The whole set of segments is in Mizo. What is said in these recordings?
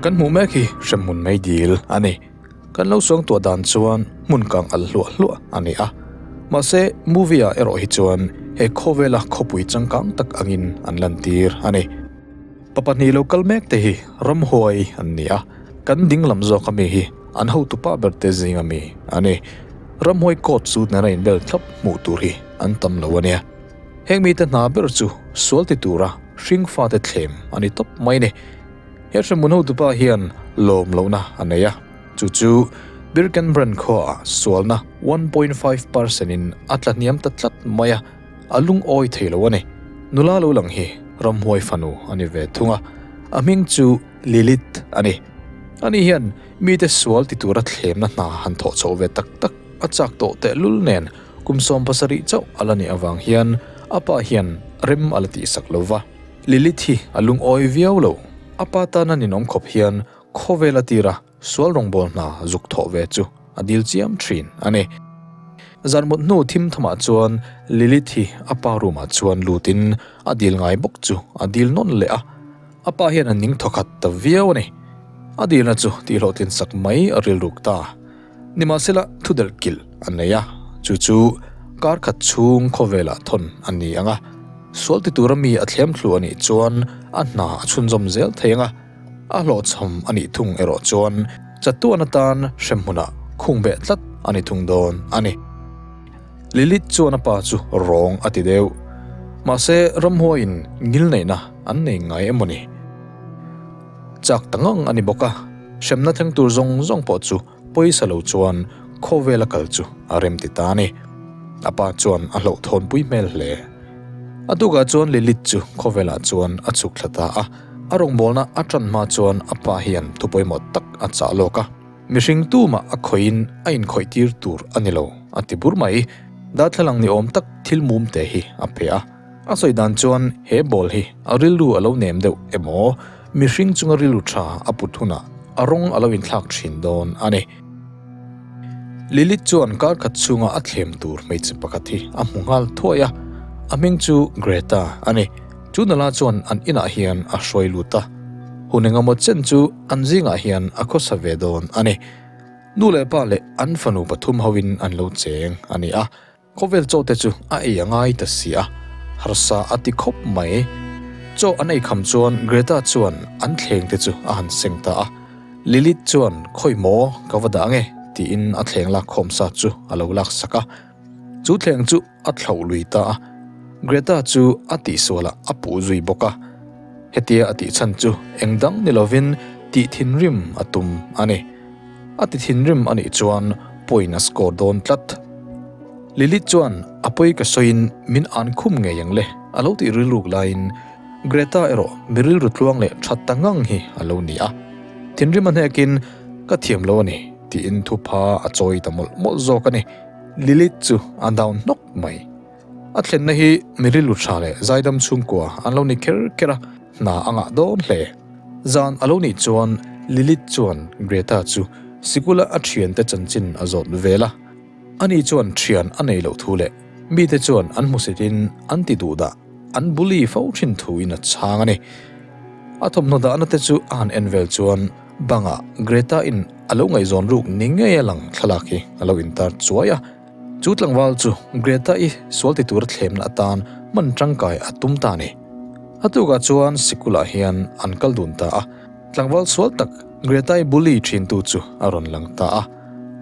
Kan hmuh mek hi hremhmun mai dil a ni. Kan lo suang tuah dan chuan hmun kang al hluah hluah a ni a. Mahse, movie ah erawh hi chuan he khawvela khawpui changkang tak angin an lantir a ni. Pa pahnih lo kal mek te hi ramhuai an ni a, kan ding lam zawk ami hi an hotupa ber te zing ami a ni. Ramhuai coat chu nena inbel thlap hmuh tur hi an tam lo a nia. Heng mite hna ber chu sual ti tura hring fate thlem a ni tawp mai ni. He hremhmun hotupa hian lawm lohna a nei a, chu chu Birkenbrand khuaah sualna 1.5 percent in a tla hniam ta tlat mai a, a lungawi thei lo a ni. Nula lo lang hi ramhuai fanu a ni ve thung a, a hming chu Lilith a ni. Ani hian mite sual ti tura thlemna hna han thawh chhoh ve tak tak a chak tawh tehlul nen kum 17 chauh a la nih avang hian a pa hian rem a la tihsak lo va. Lilith hi a lungawi viau lo. A pa tana ninawm khawp hian khawvel a tira sual rawngbâwl hna zuk thawh ve chu a dil chiam thin a ni. Zan mut hnu thim thamah chuan Lilith hi a pa room-ah chuan lutin a dil ngai bawk chu a dil nawn leh a. A pa hian a ning thawkhat ta viau a ni. A dilna chu tihhlawhtlin sak mai a rilruk ta. Nimahsela thudelh kilh a nei a, chu chu kar khat chhung khawvelah thawn a ni ang a, sual ti tura mi a thlem thlu a nih chuan a hna a chhunzawm zel thei ang a, a hlawhchham a nih thung erawh chuan chatuan atan hremhmunah khung beh tlat a ni thung dawn a ni. Lilith chuan a pa chu rawng a ti deuh. Mahse ramhuaiin ngilneihna an nei ngai emaw ni? Chak ta ngang a ni bawk a, hremna thleng tur zawng zawng pawh chu pawisa lo chuan khawvela kal chu a rem ti ta a ni. A pa chuan a hlauhthawnpui hmel hle. A tukah chuan Lilith chu khawvelah chuan a chhuk thla ta a, a rawngbawlna a tan hma chuan a pa hian thu pawimawh tak a chah lawk a. Mihring tumah a khawihin a inkhawih tir tur a ni lo, a ti bur mai. Darthlalang ni awm tak thil mum te hi a pe a. A sawi dan chuan he ball hi a rilru a lo nem deuh emaw, mihring chunga rilru tha a put hunah a rawng a lo inthlak thin dawn a ni. Lilith chuan kar khat chhunga a thlem tur hmeichhe pakhat hi a hmu nghal thuai a, a hming chu Greta a ni. Chu nula chuan an inah hian a hruai lut a, hun engemaw chen chu an zingah hian a khawsa ve dawn a ni. Nu leh pa leh an fanu pathum hoin an lo cheng a ni a. Khawvel chaw te chu a ei a ngai ta si a, harsa a ti khawp mai. Chaw an ei kham chuan Greta chuan an thleng te chu a han seng ta a. Lilith chuan khawi maw ka va dah ange tiin a thleng lak khawm sa chu a lo lak sak a. Chu thleng chu a thlauh lui ta a. Greta chu a tihsualah a puh zui bawk a. Hetia a tih chhan chu eng dang ni lovin tih thinrim a tum a ni. A ti thinrim a nih chuan point a score dawn tlat. Lilith chuan a pawi ka sawiin min an khum ngei ang le a lo tih rilruk laiin Greta erawh mi rilru tluang leh tha ta ngang hi a lo ni a. Thinrim a hnekin ka thiam lo a ni tiin thupha a chawi ta mawlh mawlh zawk a ni. Lilith chu a down hnawk mai. A thlenna hi mi rilru tha leh zaidam chhungkua an lo ni kher kher a, hna a ngah dawn hle. Zan a lo nih chuan Lilith chuan Greta chu sikula a thiante chanchin a zawt vel a. Ani chuan thian a nei loh thu leh mite chuan an hmusitin an ti duh dah, an bully fo thin thuin a chhang a ni. A thawmhnaw dahna te chu a han en vel chuan bangah Greta in a lo ngaihzawn ruk ni ngei a lang thlalak hi a lo intar chuai a. Chu tlangval chu Greta-i sual ti tura thlemna atan hman tangkai a tum ta a ni. A tukah chuan sikulah hian an kal dun ta a, tlangval sual tak Greta-i bully thintu chu a rawn lang ta a.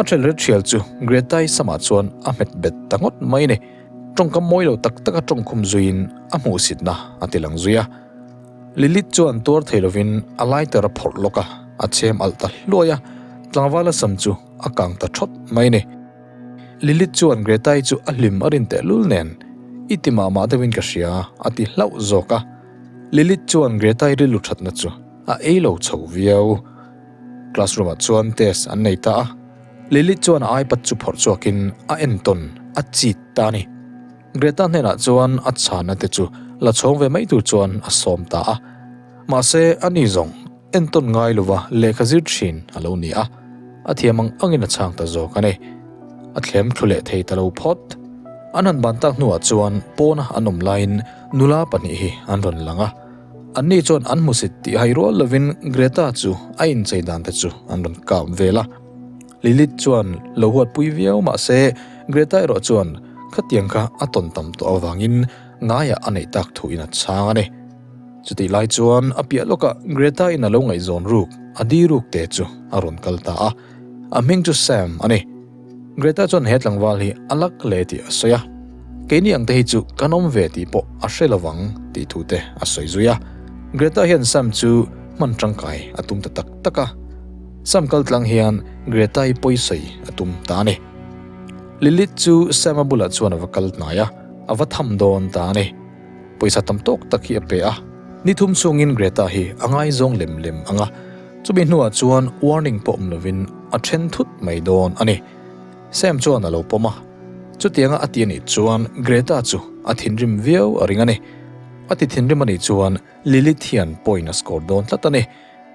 A ṭhelret hrial chu Greta-i samah chuan a hmet bet ta ngawt mai a ni. Ṭawngkam mawi lo tak taka ṭawngkhum zuiin a hmuhsitna a ti lang zui a. Lilith chuan tuar thei lovin a lighter a phawrh lawk a, a chhem alh ta hluai a, tlangvala sam chu a kang ta ṭhawt mai a ni. Lilith chuan Greta-i chu a hlim a rin tehlul nen, I ti mah mah deuhin ka hria, a ti hlauh zawk a. Lilith chuan Greta-i rilru thatna chu a ei lo chho viau. Classroom-ah chuan test an nei ta a. Lilith chuan a iPad chu phawrh chhuakin a entawn a cheat ta a ni. Greta hnenah chuan a chhana te chu la chhawng ve mai tur chuan a sawm ta a. Mahse, ani zawng entawn ngai lova lehkha zir thin a lo ni a, a thiam ang angin a chhang ta zawk a ni. A thlem thlu leh thei ta lo phawt. An han ban tak hnuah chuan pawna an awm laiin nula pahnih hi an rawn lang a. Anni chuan an hmusit tih hai rual lovin Greta chu a inchei dan te chu an rawn kap vel a. Lilith chuan lo huatpui viau mah se Greta erawh chuan khatiang kha a tawn tam tawh avangin ngaiah a neih tak thu in a chhang a ni. Chutih lai chuan a piah lawkah Greta in a lo ngaihzawn ruk a di ruk te chu a rawn kal ta a, a hming chu Sam a ni. Greta chuan he tlangval hi a lak hle tih a sawi a, keini ang te hi chu kan awm ve tih pawh a hre lovang tih thu te a sawi zui a. Greta hian Sam chu hman tangkai a tum ta tak tak a, Sam kal tlang hian Greta i pawi sawi a tum ta a ni. Lilith chu Sam a bulah chuan a va kal hnai a, a va tham dawn ta a ni. Pawisa tam tawk tak hi a pe a, ni thum chungin Greta hi a ngaizawng lem lem ang a, chumi hnuah chuan warning pawh awm lovin a then thut mai dawn a ni. Sam chuan a lo pawm a, chutianga a ti a nih chuan Greta chu a thinrim viau a ring a ni. A ti thinrim a nih chuan Lilith hian point a score dawn tlat a ni.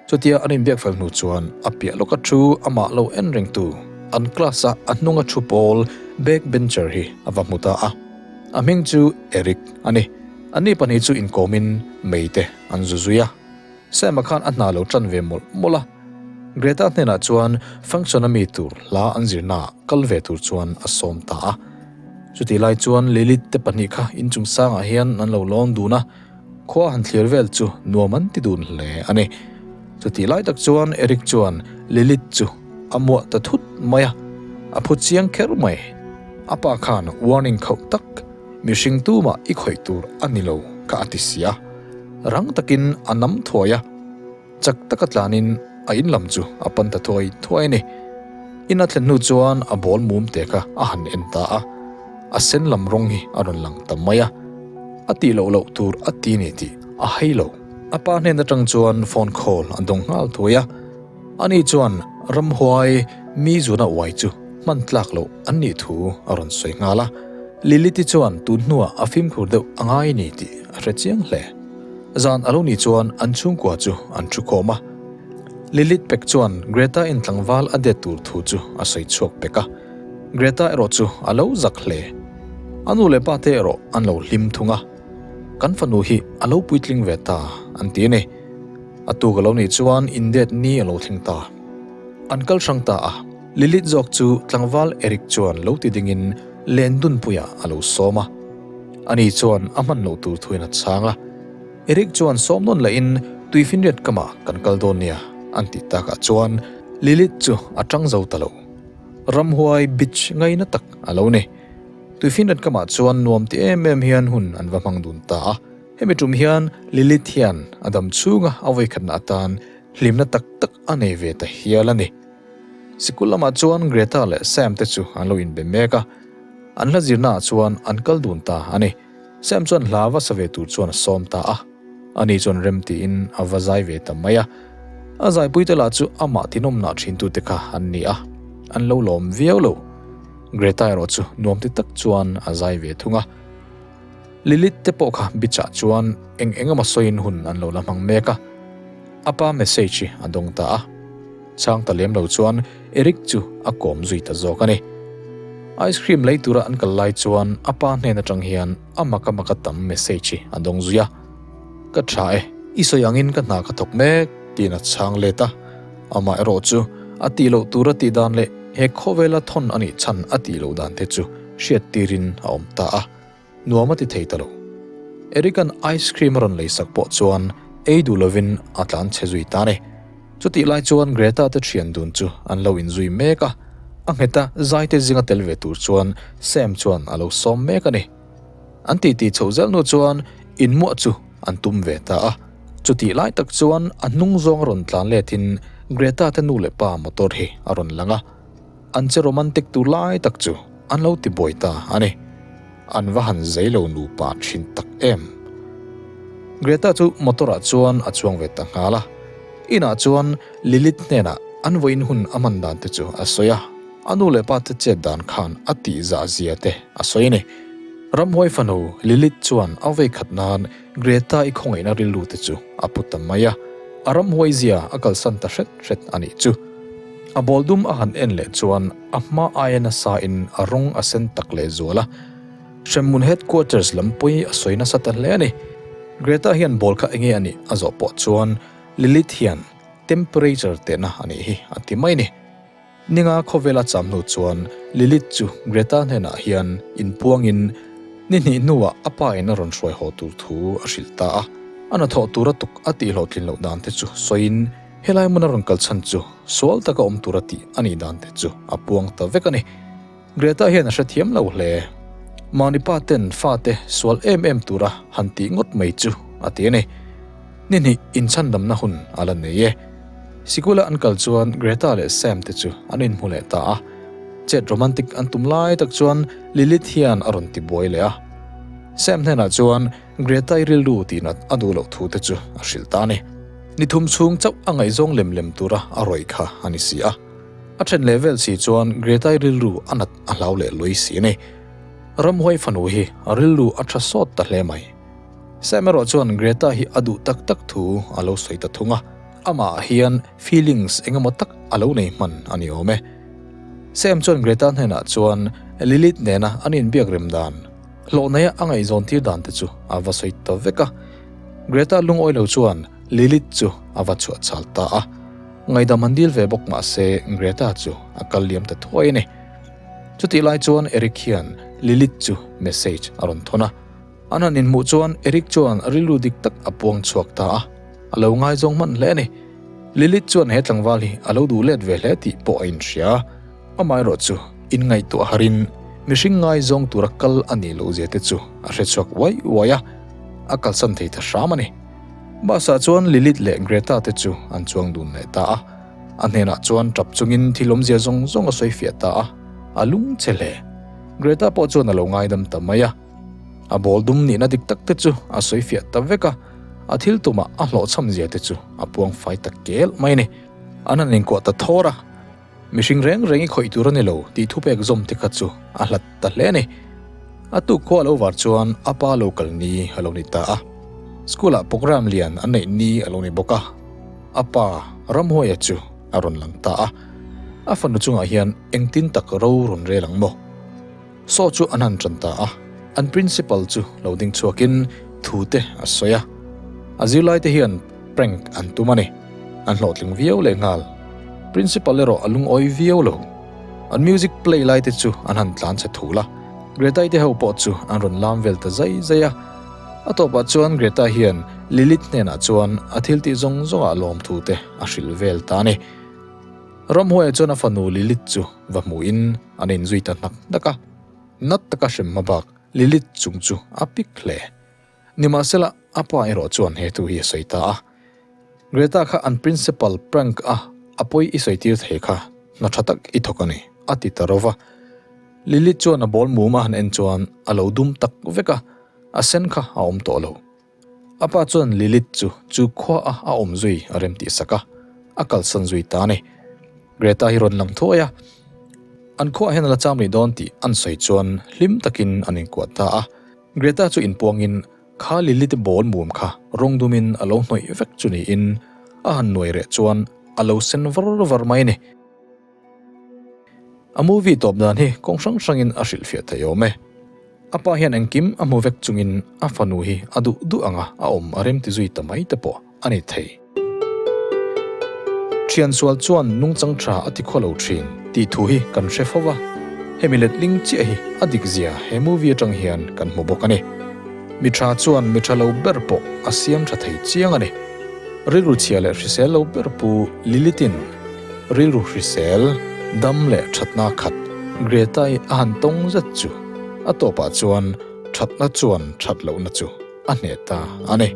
Chutia an inbiak fel hnu chuan a piah lawka thu amah lo en rengtu an class a a hnunga thu pawl back bencher hi a va hmu ta a. A hming chu Eric a ni. Anni pahnih chu inkawmin mei te an zu zui a. Sam-a khan a hna lo tan ve mawlh mawlh a. Greta hnenah chuan function a mi tur hla an zirnaah kal ve tur chuan a sawm ta a. Chutih lai chuan Lilith te pahnih kha inchung sangah hian an lo lawn dun a. Khua han thlir vel chu nuam an ti dun hle a ni. Chutih lai tak chuan Eric chuan Lilith chu a muah ta thut mai a, a phu chiang kher mai. A pa khan warning khauh tak, mihring tumah i khawih tur a ni lo kha a ti si a. Rang takin a nam thuai a, chak taka tlanin a in lam chu a pan ta thuai thuai a ni. In a thlen hnu chuan a ball mum te kha a han en ta a, a sen lam rawng hi a rawn lang ta mai a. A tih loh loh tur a ti ni tih a hai lo. A pa hnen atang chuan phone call a dawng nghal thuai a, ani chuan ramhuai mi zuna uai chu hman tlak loh an nih thu a rawn sawi nghal a. Lilith-i chuan tun hnuah a fimkhur deuh a ngai ni tih a hre chiang hle. Zan a lo nih chuan an chhungkua chu an thu khawm a. Lilith pek chuan Greta in tlangval a det tur thu chu a sawi chhuak pek a. Greta erawh chu a lo zak hle. A nu leh pa te erawh an lo hlim thung a. Kan fanu hi a lo puitling ve ta an ti a ni. A tuk a lo nih chuan indet ni a lo thleng ta. An kal hrang ta a. Lilith zawk chu tlangval Eric chuan lo ti dingin len dunpuiah a lo sawm a. Ani chuan a hman loh tur thuin a chhang a. Eric chuan sawm nawn lahin tuifinriat kamah kan kal dawn nia an tih takah chuan Lilith chu a tang zo ta lo. Ramhuai beach ngaina tak a lo ni. Tuifinriat kamah chuan nuam ti em em hian hun an va hmang dun ta a. Hemi tum hian Lilith hian a dam chhunga a vawikhatna atan hlimna tak tak a nei ve ta hial a ni. Sikul lamah chuan Greta leh Sam te chu an lo inbe mek a, an hla zirnaah chuan an kal dun ta a ni. Sam chuan hla va sa ve tur chuan a sawm ta a, ani chuan rem tiin a va zai ve ta mai a. A zaipuite lah chu amah tinawmnah thintute kha an ni a, an lo lawm viau lo. Greta erawh chu nuam ti tak chuan a zai ve thung a. Lilith te pawh kha beach-ah chuan eng eng emaw sawiin hun an lo la hmang mek a, a pa message hi a dawng ta a. Chhang ta lem lo chuan Eric chu a kawm zui ta zawk a ni. Ice cream lei tura an kal lai chuan a pa hnen atang hian a maka maka tam message hi a dawng zui a. Ka tha e, i sawi angin ka hna ka thawk mek tiin a chhang let a. Amah erawh chu a tih loh tura tih dan leh he khawvela thawn a nih chhan a tih loh dan te chu hriat tirin a awm ta a. Nuam a ti thei ta lo. Eric-a'n ice cream a rawn lei sak pawh chuan ei duh lovin a tlan chhe zui ta a ni. Chutih lai chuan Greta te thian dun chu an lo inzui mek a, a ngheta zaite zinga tel ve tur chuan Sam chuan a lo sawm mek a ni. An titi chhoh zel hnu chuan inmuah chu an tum ve ta a. Chutih lai tak chuan a hnung zawng a rawn tlan letin Greta te nu leh pa motor hi a rawn lang a. An che romantic tur lai tak chu an lo ti buai ta a ni. An va han zei lo nupa thin tak em. Greta chu motor ah chuan a chuang ve ta nghal a. Inah chuan Lilith hnenah an vawiin hun a hman dan te chu a sawi a. A nu leh pa te chet dan khan a tih zah zia te a sawi a ni. Ramhuai fanu Lilith chuan a vei khat nan Greta i khawngaihna rilru te chu a pu ta mai a. A ramhuai zia a kalsan ta hret hret a nih chu. A ball dum a han en leh chuan a hma aia nasa in a rawng a sen tak leh zual a. Hremhmun headquarters lam pawi a sawi nasa ta hle a ni. Greta hian ball kha enge a nih a zawh pawh chuan Lilith hian temperature tehna a nih hi a ti mai a ni. Ninga khawvela cham hnu chuan Lilith chu Greta hnenah hian inpuangin ni hnih hnuah a pa in a rawn hruai haw tur thu a hrilh ta a. A hnathawh tura tuk a tihhlawhtlin loh dan te chu sawiin helai hmun a rawn kal chhan chu sual taka awm tura tih a nih dan te chu a puang ta vek a ni. Greta hian a hrethiam lo hle. Mahni pa ten fate sual em em tura han tih ngawt mai chu a ti a ni. Ni hnih inchhandamna hun a la nei e. Sikula an kal chuan Greta leh Sam te chu an inhmu leh ta a. Chet romantic an tum lai tak chuan Lilith hian a rawn ti buai leh a. Sam hnenah chuan Greta-i rilru tihnat a duh loh thu te chu a hrilh ta a ni. Ni thum chhung chauh a ngaihzawng lem lem tura a rawih kha a ni si a. A then leh vel si chuan Greta-i rilru a nat a hlau leh lui si a ni. Ramhuai fanu hi a rilru a tha sawt ta hle mai. Sam erawh chuan Greta hi a duh tak tak thu a lo sawi ta thung a, amah ah hian feelings eng emaw tak a lo nei hman a ni awm e. Sam chuan Greta hnenah chuan Lilith nena an inbiak rem dan, hlawh neia a ngaihzawn tir dan te chu a va sawi ta vek a. Greta lungawi lo chuan Lilith chu a va chhuah chal ta a. Ngaihdam an dil ve bawk mah se Greta chu a kal liam ta thuai a ni. Chutih lai chuan Eric hian Lilith chu message a rawn thawn a. An han inhmuh chuan Eric chuan a rilru dik tak a puang chhuak ta a, a lo ngaizawng hman hle a ni. Lilith chuan he tlangval hi a lo duh let ve hle tih pawh a inhria. Amaherawh chu inngaihtuah harin mihring ngaizawng tura kal a nih loh zia te chu a hrechhuak uai uai a, a kalsan thei ta hram a ni. Bus ah chuan Lilith leh Greta te chu an chuang dun leh ta a, a hnenah chuan tap chungin thil awmzia zawng zawng a sawi fiah ta a, a lung che hle. Greta pawh chuan a lo ngaidam ta mai a, a ball dum nihna dik tak te chu a sawi fiah ta vek a, a thil tumah a hlawhchham zia te chu a puang fai ta kel mai a ni. An han inkuah ta thawr a, mihring reng reng i khawih tur a ni lo tih thupek zawm te kha chu a hlat ta hle a ni. A tuk khua lo var chuan a pa lo kal ni a lo ni ta a. School ah program lian an neih ni a lo ni bawk a. A pa Ramhuaia chu a rawn lang ta a. A fanu chungah hian engtin tak ro rawn rel ang maw? Saw chu an han tan ta a. An principal chu lo ding chhuakin thu te a sawi a. A zirlai te hian prank an tum a ni. An hlawhtling viau leh nghal. Principal erawh a lungawi viau lo. An music play lai te chu an han tlan chhe thul a, Greta-i te ho pawh chu an rawn lam vel ta zai zai a. A tawpah chuan Greta hian Lilith hnenah chuan a thil tih zawng zawngah lawmthu te a hrilh vel ta a ni. Ramhuaia chuan a fanu Lilith chu va hmuhin an inzui ta hnak hnak a, nat taka hrem hma bak Lilith chung chu a pik hle. Nimahsela, a pa erawh chuan he thu hi a sawi ta a. Greta kha an principal prank a, a pawi i sawi tir thei kha, hna tha tak i thawk a ni, a ti ta ro va. Lilith chuan a ball mum a han en chuan a lo dum tak vek a, a sen kha a awm tawh lo. A pa chuan Lilith chu chu khua a a awm zui a rem tih sak a, a kalsan zui ta a ni. Greta hi rawn lang thuai a, an khuaah hian a la cham rih dawn tih an sawi chuan hlim takin an inkuah ta a. Greta chu inpuangin kha Lilith ball mum kha rawng dumin a lo hnawih vek chu niin a han nuai reh chuan a lo sen var var mai a ni. A movie tawp dan hi kawng hrang hrangin a hrilhfiah thei awm e. A pa hian engkim a hmu vek chungin a fanu hi a duh duh anga a awm a remti zui ta mai te pawh a ni thei. Thian sual chuan nungchang tha a ti khaw lo thin tih thu hi kan hre fo va, hemi letling chiah hi a dik zia he movie atang hian kan hmu bawk a ni. Mi tha chuan mi tha lo ber pawh a siam tha thei chiang a ni. Rilru chhia leh hrisel lo ber pu Lilith-in rilru hrisel, dam leh thatna khat Greta-i a han tawng zet chu a tawpah chuan thatna chuan that lohna chu a hneh ta a ni.